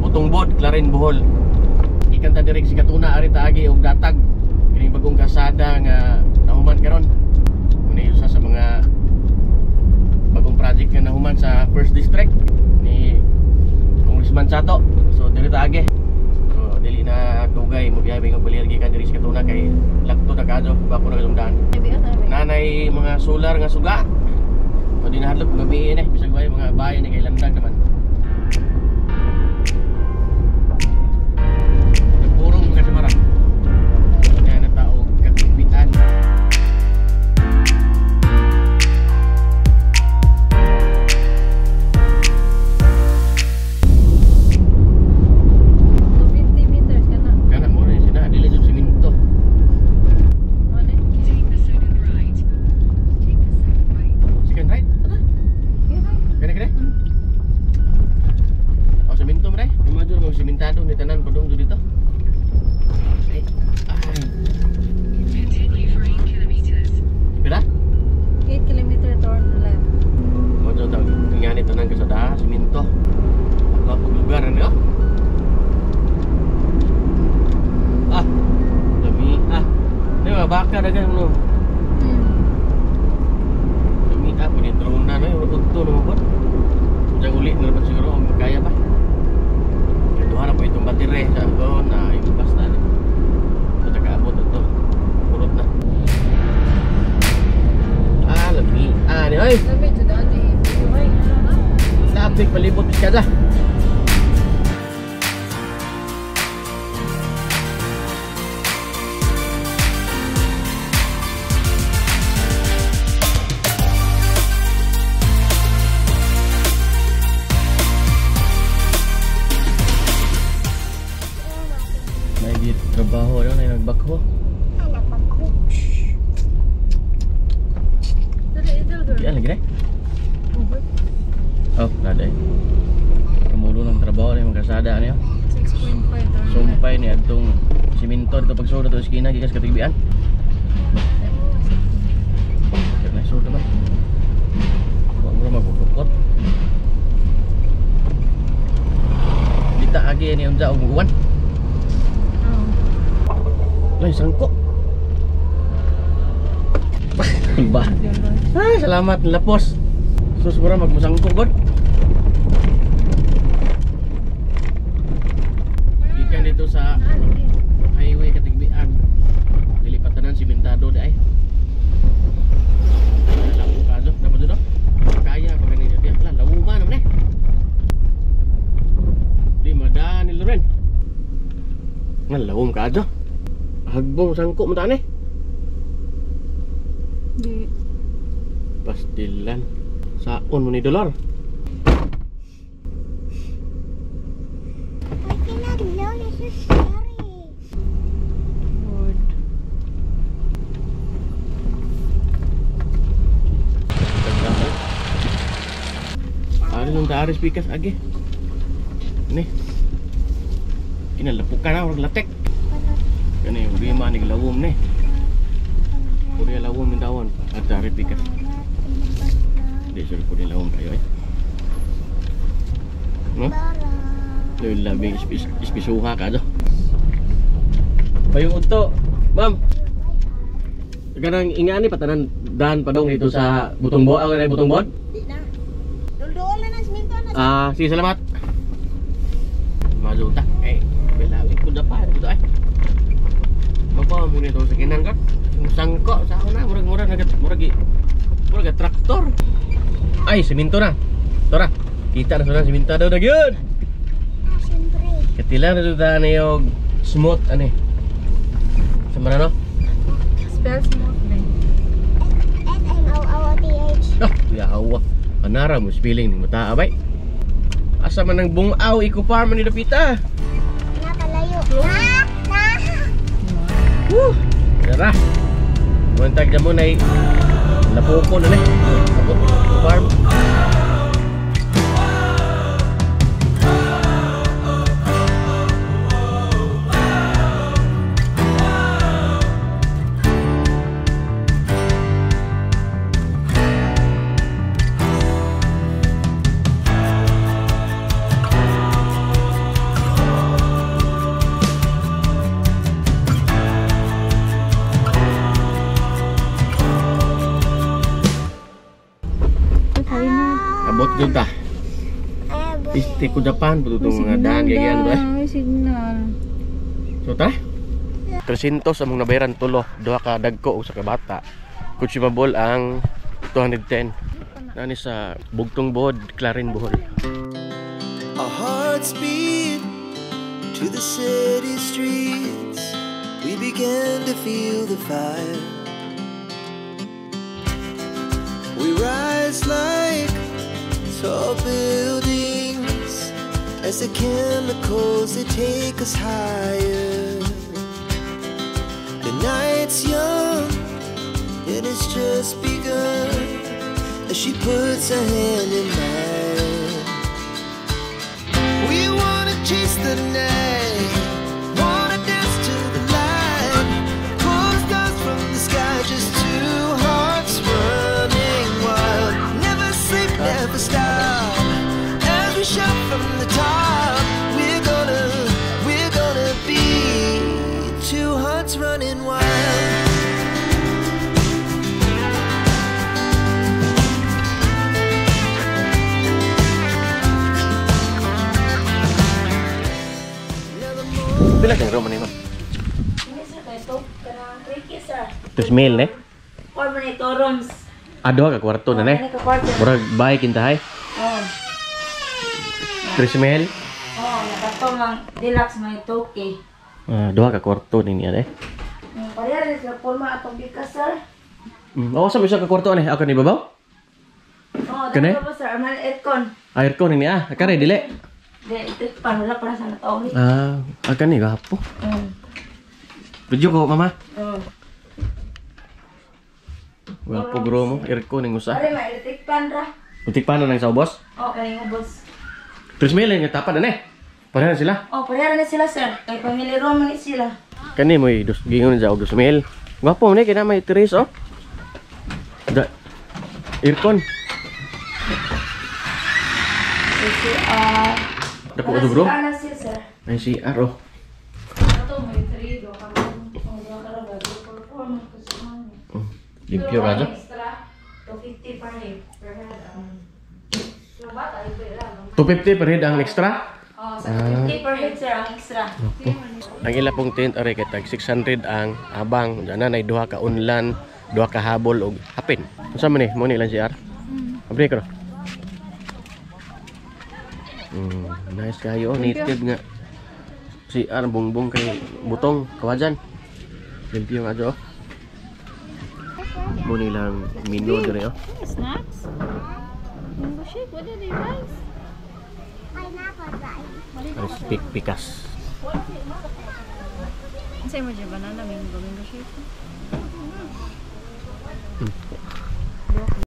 Butongbod, Clarin, Bohol. Gikan ta diri sa Katuna ari ta agi og Datag. Kining bagong kasada nga nahuman karon. Muna usa sa mga bagong project nga nahuman sa First District ni Congressman Sato. So diri ta agi. So dili na dugay mo biyahe og balir gikan diri sa Katuna kay lakto na kadto bako na kadtong daan. Nanay mga solar nga suga. O di nahadlok gabi eh, bisag way mga bahay ni kay landag naman. Nagpurong mga samara. Kaya na tao katumbitan. 50 meters kana. Kana mo rin sina dili jud siminto. Ano? Take the second right. Take the second right. Second right? Kani kani? Oh, siminto man eh. Imagine mo simentado ni tanan padung jud dito. Ay. Ay. Continue for 8 kilometers. Pila? 8 kilometer turn left. Mo jud ang ngani tanan kasada siminto. Ang pag lugar ano? Ah. Dami ah. Di ba baka dagan no. Dami ah pwede drone na no, udto na mo pod. Diyan uli na naman siguro kung kaya pa. Kaya duha na po itong batire sa ko na ipas na ni. Ito kaabot ito. Purot na. Ah, lami. Ah, ni oy. Lami jud ani. Ay. Lapik palibot ka da. May trabaho rin, ay nagbakho. Yan lagi eh. Oh, nada eh. Kumulo ng trabaho ni mga kasada niyo. 6.5 turn. Sumpay ni adtong siminto dito pagsulod dito sa eskina gikas katigbian. Kaya na sulod naman. Wa mo magugukot. Dita agi ni unsa og uwan. Lay sangko. Ba. Ay, salamat lapos. Sus mura magmusangko god. Gikan dito sa highway Katigbian. Dili pa tanan simentado di ay. Lawo kaso, dapat do. Kaya pa gani di lah lawuma naman eh. Di madani Loren. Ngan lawom kaso. Hagbong sangko mo tani. Di. Pastilan. Saon mo ni dolar. I cannot know this is scary. Good. Ari nung taris pikas agi. Ni. Kinalapukan na urag latek. Kani bima ni lawom ni. Puri lawom ni dawon at ari pikas. Di sur puri lawom kayo ay. No? Loy labing ispisuha ka do. Payong udto, ma'am. Ganang ingani patanan dan padong dito sa Butongbod, ang Butongbod? Di na. Dulduol na ng siminto na. Ah, sige salamat. Mazuta. Eh, belawi ko da pa dito ay. Mapa mo nito sa kinan ka. Sangko sa una murag-murag nagat murag murag traktor. Ay, siminto na. Tora. Kita na sudah siminto daw na gyud. Ah, siyempre. Katila na jud ani og smooth ani. Sa man ano? Spell smooth ni. S M O O T H. Ah, yawa. Anara mo spelling ni mata abay. Asa man ang bungaw iko farm ni dapita. Nakalayo. Na na. Woo! Tara. Muntag na mo na lapuko na ni. Abot farm. Doon ta. Iste ko Japan putong mga daan kay yan ba. May signal. So tara. 300 among nabayaran tulo, duha ka dagko ug sa ka bata. Consumable ang 210. Nani sa Bugtong Buhod, Clarin, Bohol. Our hearts beat to the city streets. We began to feel the fire. We rise like tall buildings as the chemicals, they take us higher. The night's young and it's just begun as she puts her hand in mine. We wanna chase the night, wanna dance to the light, pull the stars from the sky, just two hearts running wild. Never sleep, never stop. As we shout from the top, we're gonna be two hearts running wild. Pila kang room ni, ma'am? Hindi sir, kay to kanang tricky sir. 3,000 ne? Or man ito rooms. Ah, duha ka kwarto na ne. Ano ka kwarto? Murag bahay kintahay. Oh. 3,000. Oh, nakato mang deluxe may 2K. Ah, duha ka kwarto ni niya eh. Pareha rin sila forma atong bikas sir. Oh, sa bisa ka kwarto ani? Ako ni babaw? Oh, Kani? dito ba sir, amal aircon. Aircon ni ah. Kare dili. Di ito pa wala para sa natao ni. Ah, kani gapo. Video ko, mama. Oh. Gapo bro mo, aircon ning usa. Pare may electric pan ra. Utik pa na nang sa ubos. Oh, kaning ubos. 3,000 nga tapad ani. Pareha na sila. Oh, pareha rin sila sir. Kay family room ni sila. Kani mo'y dos gingon sa og 2,000. Gwapo ni kay na may terrace oh. Da aircon. CR. Dako ko bro. CR na siya sir. Ay CR oh. Ato may 3 do ka. Oh, do ka ra ba? 4 man ko sa man. Limpyo ka dyan. Extra 250 per head. per head. Yung bata ay pera. 250 per head ang extra. Oh, sa 250 per head sir ang extra. Ang ila pong tent are kay tag 600 ang abang. Diyan na duha ka unlan, duha ka habol og hapin. Unsa man ni? Mo ni ilang CR? Abri ko. Nice kayo, native nga. CR bongbong kay butong kawajan. Limpyo nga oh. Mo ni lang menu dire oh. Snacks. Mango shake, wala di rice. Rice pick pikas. Unsay mo dyan, banana mango, mango shake?